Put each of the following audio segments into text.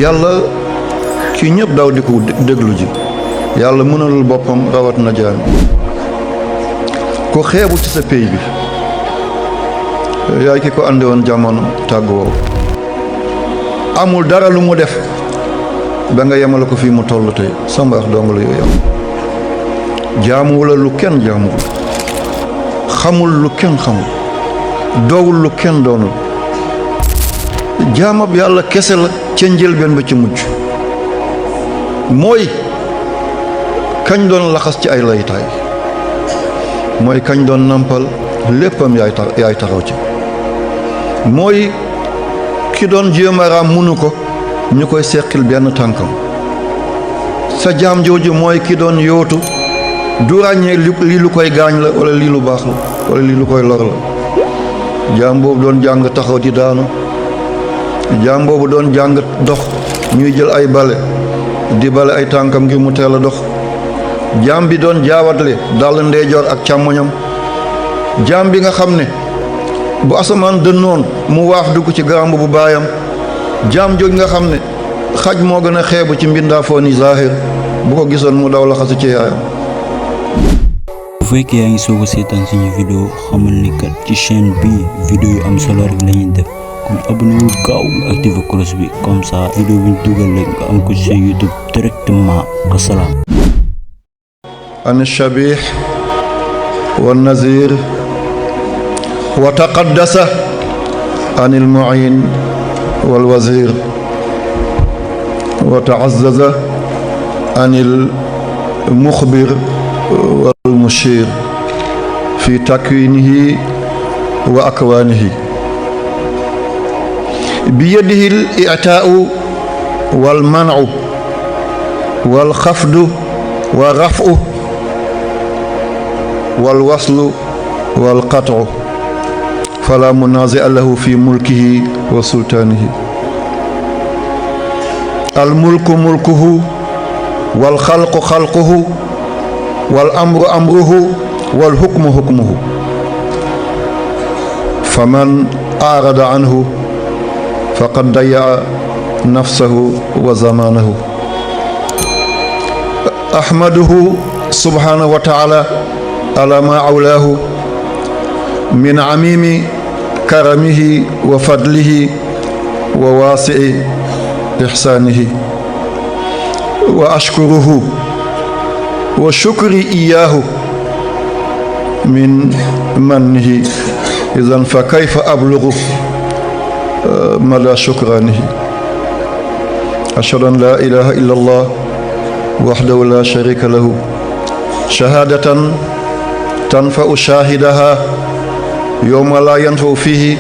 yàlla ki ñëpp daw di ko déglu ji yàlla mënalul boppam rawat na jaam ko xeebu ci sa pey bi yaay ki ko andi woon jamono tàgg woow amul dara lu mu def ba nga yemale ko fii mu toll tey sa mbaax dong la yooyu am jaamuwula lu kenn jaamuwul xamul lu kenn xamul doowul lu kenn doonul jaamab yàlla kese la ca njëlbeen ba ci mujj mooy kañ doon laxas ci ay laytaay mooy kañ doon nampal léppam yaay taxaw ci mooy ki doon jéem a raam munu ko ñu koy seqil benn tànkam sa jaam jooju mooy ki doon yootu du ràññee lii lu koy gaañ la wala lii lu baax la wala lii lu koy lor la jaam boobu doon jàng taxaw di daanu jaam boobu doon jàng dox ñuy jël ay bale di bale ay tànkam ngir mu teel a dox jaam bi doon jaawatle dal ndeyjoor ak càmmoñam jaam bi nga xam ne bu asamaan dënnoon mu waaf dugg ci garamb bu baayam jaam jooj nga xam ne xaj moo gën a xeebu ci mbindaafoo ni zahir bu ko gisoon mu daw laxasu ci yaayam. bu fekkee yaa ngi soog a seetaan suñu vidéo xamal ni kat ci chaîne bi vidéo yu am solo rek lañuy def kon abonné wu gaaw nga activé cloche bi comme ça vidéo bi ñu dugal rek nga am ko ci YouTube directement. Wasalaam. an shabih wa nazir wa taqaddasa anil mu'in wal wazir wa ta'azzaza anil mukhbir wal mushir fi takwinihi wa akwanihi biyadihi al i'ta'u wal man'u wal khafdu wa raf'u wal waslu wal qat'u fala munazi'a lahu fi mulkihi wa sultanihi al mulku mulkuhu wal khalqu khalquhu wal amru amruhu wal hukmu hukmuhu faman arada anhu faqad dayya nafsahu wa zamanahu ahmaduhu subhanahu wa ta'ala ala ma awlahu min amimi karamihi wa fadlihi wa wasi'i ihsanihi wa ashkuruhu wa shukri iyahu min mannihi idhan fa kayfa ablughu mada shukranihi ashhadu an la ilaha illa Allah wahdahu la sharika lahu shahadatan tanfa'u shahidaha yawma la yanfa'u fihi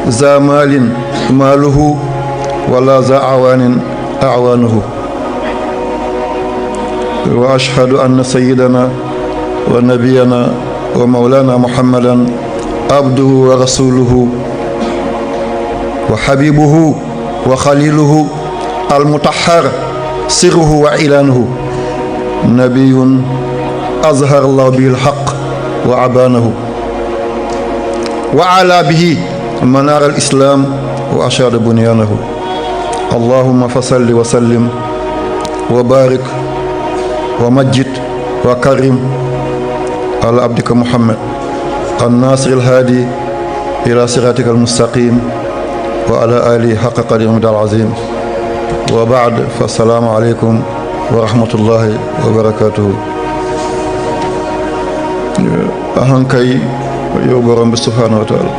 za malin maluhu wala za awanin a'wanuhu wa ashhadu anna sayyidana wa nabiyyana wa maulana muhammadan abduhu wa rasuluhu wa habibuhu wa khaliluhu al-mutahhar sirruhu wa ilanuhu nabiyyun azhar Allah bihi al-haqq wa abanahu wa ala bihi manar al-islam wa ashad bunyanahu allahumma fasalli wa sallim wa barik wa majjid wa karim ala abdika muhammad an-nasir al-hadi ila siratika al-mustaqim wa ala alihi haqqa qadri al-azim wa ba'd fa assalamu alaykum wa rahmatullahi wa barakatuhu ahankay yow borom bi subhanahu wa ta'ala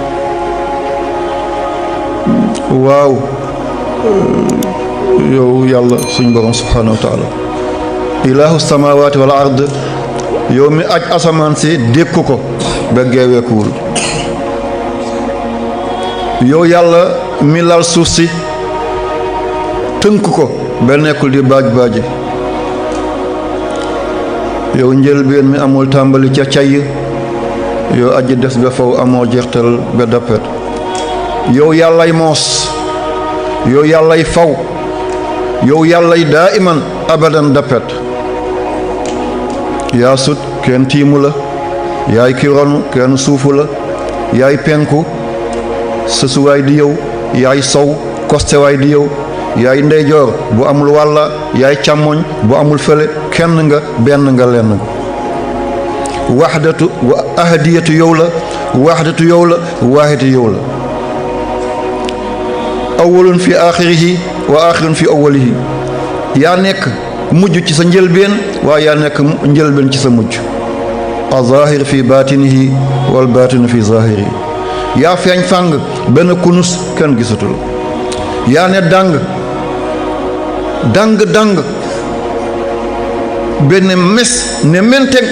waaw yow yàlla suñ borom subhanahu wa ta'ala ilahu samawati wal ard yow mi aj asamaan si dékku ko ba geeweekuwul yow yàlla mi lal suuf si tënk ko ba nekkul di baaj-baaji yow njëlbeen mi amul tàmbali ca cay yow aji des ba faw amoo jeextal ba dappet yow yàllay moos yow yàllay faw yow yàllay daa iman abadan dappet yaa sut kenn tiimu la yaay ki ronu kenn suufu la yaay penku sësuwaay di yow yaay sow kostewaay di yow yaay ndeyjoor bu amul wàlla yaay càmmoñ bu amul fële kenn nga benn nga lenn nga wahdatu wa ahadiyatu yow la wahdatu yow la waahidatu yow la awwalun fi aaxirihi wa aaxirun fi awwalihi yaa nekk mujj ci sa njëlbeen waaye yaa nekk njëlbeen ci sa mujj azahir fi baatinihi wal baatinu fi zahirihi yaa feeñ fàng benn kunus kenn gisatul yaa ne dàng benn mes ne menteg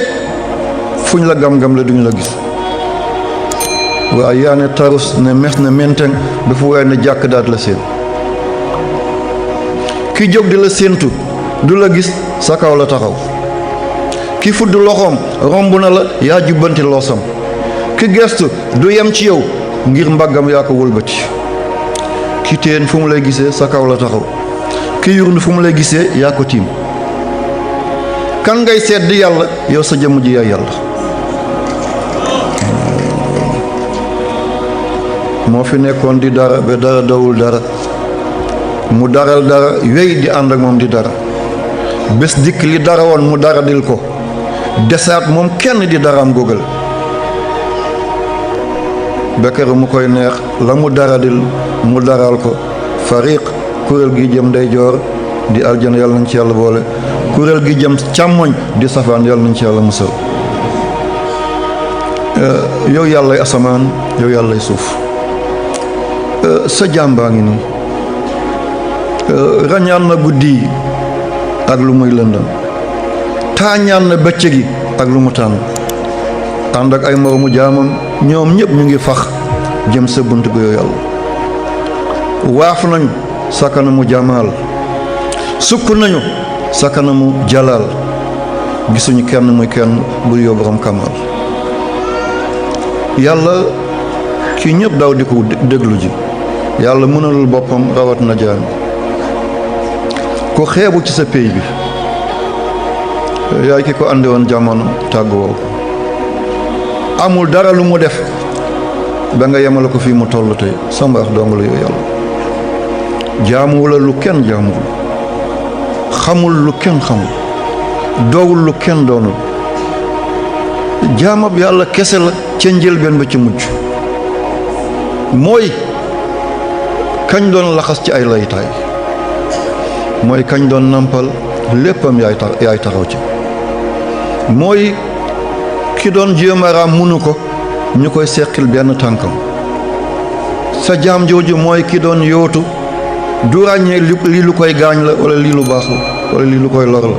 fuñ la gam-gam la duñ la gis waaye yaa ne tarus ne mes ne menteg ba fu waay ne jàkk daat la seen ki jóg di la séentu du la gis sa kaw la taxaw ki fudd loxoom romb na la yaa jubbanti loosam ki gestu du yem ci yow ngir mbaggam yaa ko wëlbati ki teen fu mu lay gisee sa kaw la taxaw ki yurndu fu mu lay gisee yaa ko tiim kan ngay seet di yàlla yow sa jëmm ji yaay yàlla moo fi nekkoon di dara ba dara dawul dara mu daral dara wéy di ànd ak moom di dara bés dikk li dara woon mu dara dil ko desaat moom kenn di daraam gógal bekkeru mu koy neex la mu dara dil mu daral ko fariq kuréel gi jëm ndeyjoor di aljana yàlla nañ ci yàlla boole kuréel gi jëm càmmoñ di safaan yàlla nañ ci yàlla musal yow yàllay asamaan yow yàllay suuf sa jàmbaa ngi nii rañaan na guddi yi ak lu muy lëndam taañaan na bëccëg yi ak lu mu tànn ànd ak ay moromu jaamam ñoom ñëpp ñu ngi fax jëm sa bunt bi yow yàlla waaf nañu sa kanamu jamaal sukk nañu sa kanamu jalaal gisuñu kenn muy kenn bu yow borom kamal yàlla ki ñëpp daw di ko déglu ji yàlla mënalul boppam rawat na jaam ko xeebu ci sa pey bi yaay ki ko andi woon jamono tàgguwoo ko amul dara lu mu def ba nga yemale ko fii mu toll tey sa mbaax dong la yow yàlla jaamuwu la lu kenn jaamuwul xamul lu kenn xamul doowul lu kenn doonul jaamab yàlla kese la ca njëlbeen ba ci mujj mooy kañ doon laxas ci ay laytaay mooy kañ doon nampal léppam yaay taxaw ci mooy ki doon jéemaraam munu ko ñu koy seqil benn tànkam sa jaam jooju mooy ki doon yootu du ràññee lii lu koy gaañ la wala lii lu baax la wala lii lu koy lor la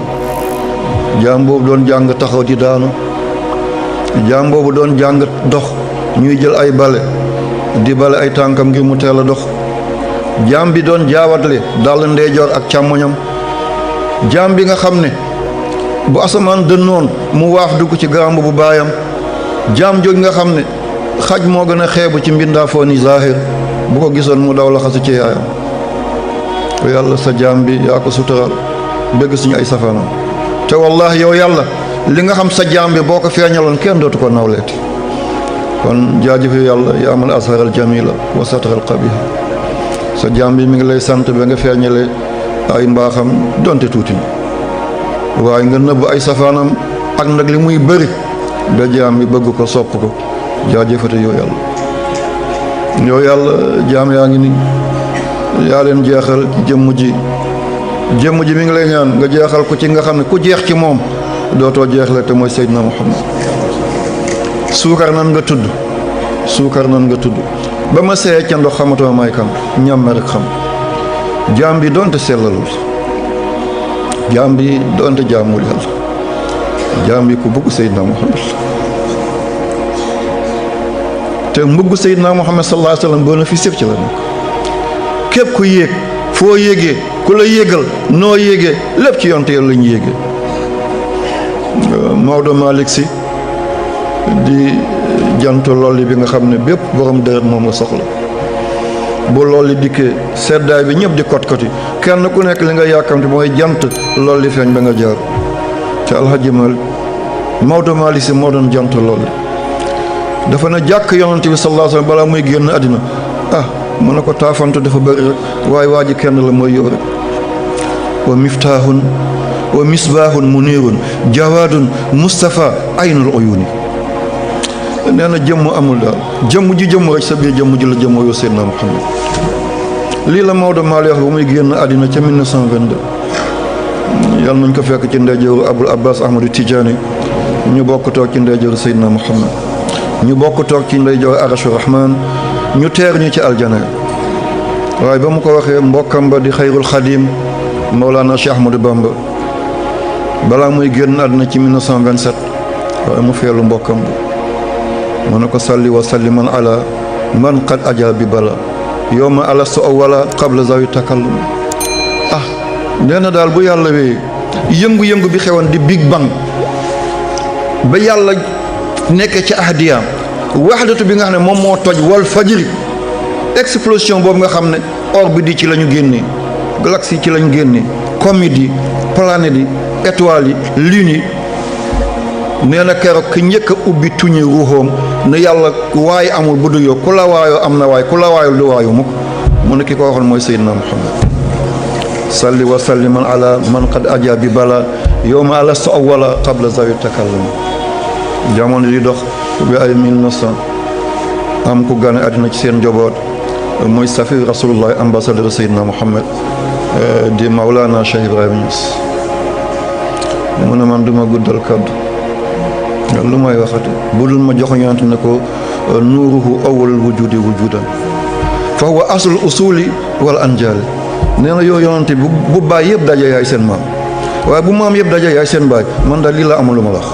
jaam boobu doon jàng taxaw di daanu jaam boobu doon jàng dox ñuy jël ay bale di bale ay tànkam ngir mu teel a dox jaam bi doon jaawatle dal ndeyjoor ak càmmoñam jaam bi nga xam ne bu asamaan dënnoon mu waaf dugg ci garamb bu baayam jaam jooj nga xam ne xaj moo gën a xeebu ci mbindaafoo ni zahir bu ko gisoon mu daw laxasu ci yaayam yàlla sa jaam bi yaa ko sutural bëgg suñu ay safaanam te wallahi yow yàlla li nga xam sa jaam bi boo ko feeñaloon kenn dootu ko nawleeti kon jaajëfe yàlla yaa man asharal jamila wa satral qabiha sa jaam bi mi ngi lay sant ba nga feeñale ay mbaaxam donte tuuti waaye nga nëbb ay safaanam ak nag li muy bëri ba jaam bi bëgg ko sopp ko jaajëfate yow yàlla jaam yaa ngi ni yaa leen jeexal ci jëmm ji mi ngi lay ñaan nga jeexal ko ci nga xam ne ku jeex ci moom dootoo jeexle te mooy Seydina Muhammad suukar nan nga tudd ba ma seey ca ndox xamatuma may kan ñam rek xam jaam bi doonte sellalul jaam bi doonte jaamul yàlla jaam bi ku bëgg Seydina Muhammad te mbëgg Seydina Muhammad sallallahu alayhi wa sallam bénéfice yëpp ci la nekk képp ku yéeg foo yéegee ku la yéegal noo yéegee lépp ci yonte yàlla la ñu yéegee Maodo Malick Sy di jant lolli bi nga xam ne bépp borom deret moom nga soxla bu lolli dikkee seddaay bi ñëpp di kot-koti kenn ku nekk li nga yàkkamte mooy jant lolli feeñ ba nga jaar ci alhaji Malick Maodo Malick Sy moo doon jant lolli dafa ne jàkk yonante bi sallallahu alayhi wa sallam balaa muy génn àddina mu ne ko taafantu dafa bëri rek waaye waa ji kenn la mooy yow rek wa miftahun wa misbahun munirun jawadun Mustafa aynul uyuni nee na jëmm amul daal jëmm ji jëmm rek sa biir jëmm ji la jëmm yow Seydina Muhammad lii la Maodo Malick wax ba muy génn àddina ca 1922 yàlla nañ ko fekk ci ndeyjooru Abul Abbas Ahmadu Tijaani ñu bokk toog ci ndeyjooru Seydina Muhammad ñu bokk toog ci ndeyjooru Arashu Rahman ñu teer ñu ci aljana waaye ba mu ko waxee mbokkam ba di xayrul xadim Mawlana Cheikh Ahmadou Bamba balaa muy génn àddina ci 1927 waaye mu feelu mbokkam ba mu ne ko salli wa salliman ala man qad aja bi bala yowma alastu awwala qabla zawi takallum nee na daal bu yàlla wee yëngu-yëngu bi xewoon di Big Bang ba yàlla nekk ci ahdiyaam waxdatu bi nga xam ne moom moo toj wal fajri explosion boobu nga xam ne orbite yi ci la ñu génnee galaxie yi ci la ñu génnee comètes yi planètes yi étoiles yi lunes yi nee na keroog ki njëkk a ubbi tuñi ruuxoom ne yàlla waaye amul bu du yow ku la waayoo am na waay ku la waayul du waayu mukk mu ne ki ko waxoon mooy Seydina Muhammad salli wa salliman ala man qad aja bi bala yowma alastu awwala qabla zawi takallum jamono di dox bi ay 1900 am ku gane àddina ci seen njaboot mooy safi rasulullah ambassadeur Seydina Muhammad di Mawlana Cheikh Ibrahima Niass mu ne man duma guddal kaddu lu may waxati bu dul ma joxoñante ne ko nuuruhu awwalul wujudi wujudan fa huwa aslul usuli wal anjali nee na yow yonante bu baay yëpp daje yaay seen maam waaye bu maam yëpp daje yaay seen baay man daal lii la amul lu ma wax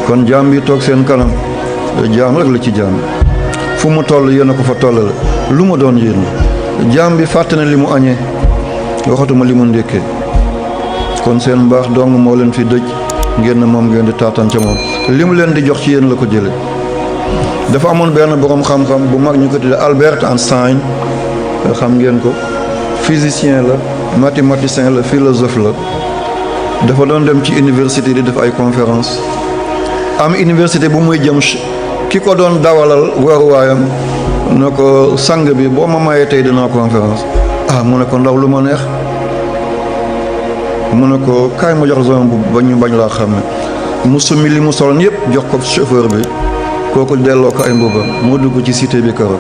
kon jaam bi toog seen kanam jaam rek la ci jaam fu mu toll yéen a ko fa tollale lu mu doon yéen jaam bi fàtte na li mu añee waxatuma li mu ndékkee kon seen mbaax dong moo leen fi dëj ngeen moom ngeen di taataan ca moom li mu leen di jox ci yéen la ko jële dafa amoon benn borom xam-xam bu mag ñu ko tudde Albert Einstein xam ngeen ko physicien la mathématicien la philosophe la dafa doon dem ci université di def ay conférence am université bu muy jëm ki ko doon dawalal waruwaayam ne ko sang bi boo ma mayee tey dinaa conférence mu ne ko ndaw lu ma neex mu ne ko kaay ma jox zone bu ba ñu bañ laa xam ne mu summi li mu soloon yëpp jox ko chauffeur bi kooku delloo ko ay mbubam moo dugg ci cité bi keroog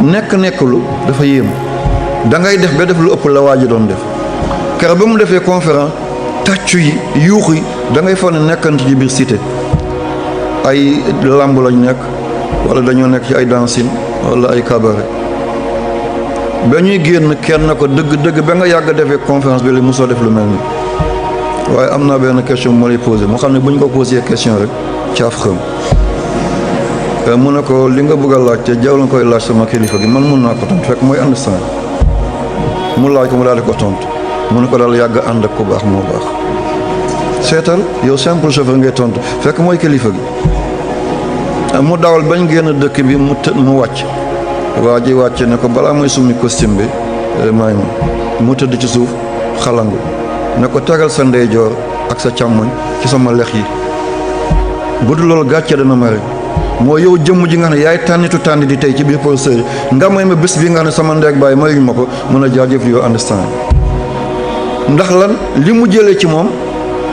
nekk lu dafa yéem da ngay def ba def lu ëpp la waa ji doon def keroog ba mu defee conférence tàccu yi yuux yi da ngay foog ne nekkante ci biir cité ay làmb lañ nekk wala dañoo nekk ci ay dancing wala ay cabaret ba ñuy génn kenn ko dëgg ba nga yàgg defee conférence bi li mosoo def lu mel ni waaye am naa benn question bu ma lay posé moo xam ne bu ñu ko posé question rek caaf xam mu ne ko li nga bëgg a laaj te jaw la koy laaj sama kilifa gi man mun naa ko tontu fekk mooy understand mu laaj ko mu daal di ko tontu mu ne ko daal yàgg ànd ak ku baax moo baax seetal yow simple chauffeur ngay tontu fekk mooy kilifa gi mu dawal bañ génn dëkk bi mu wàcc waa ji wàcce ne ko balaa mooy summi costume bi may ma mu tëdd ci suuf xalangu ne ko tegal sa ndeyjoor ak sa càmmoñ ci sama lex yi bu dul loolu gàcce dana ma rek moo yow jëmm ji nga xam ne yaay tànnitu tànni di tey ci biir professeur yi nga may ma bés bi nga xam ne sama ndeeg bàyyi mayuñ ma ko mën a jaajëf yow understand ndax lan li mu jëlee ci moom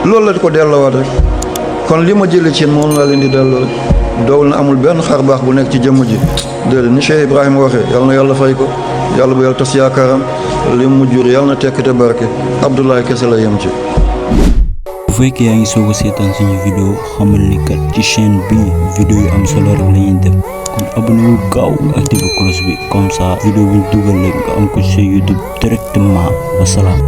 loolu la ko delloowaat rek kon li ma jëlee ci yéen moom laa leen di delloo rek doowul na amul benn xar baax bu nekk ci jëmm ji déedéet ni Cheikh Ibrahima waxee yàlla na yàlla fay ko yàlla bu yàlla tas yaakaaram li mu jur yàlla na tekk te barke Abdoulaye kese la yem ci. bu fekkee yaa ngi soog a seetaan suñu vidéo xamal ni kat ci chaîne bi vidéo yu am solo rek la ñuy def kon abonné wu gaaw nga activé cloche bi comme ça vidéo bu ñu dugal rek nga am ko ci YouTube directement wasalaam.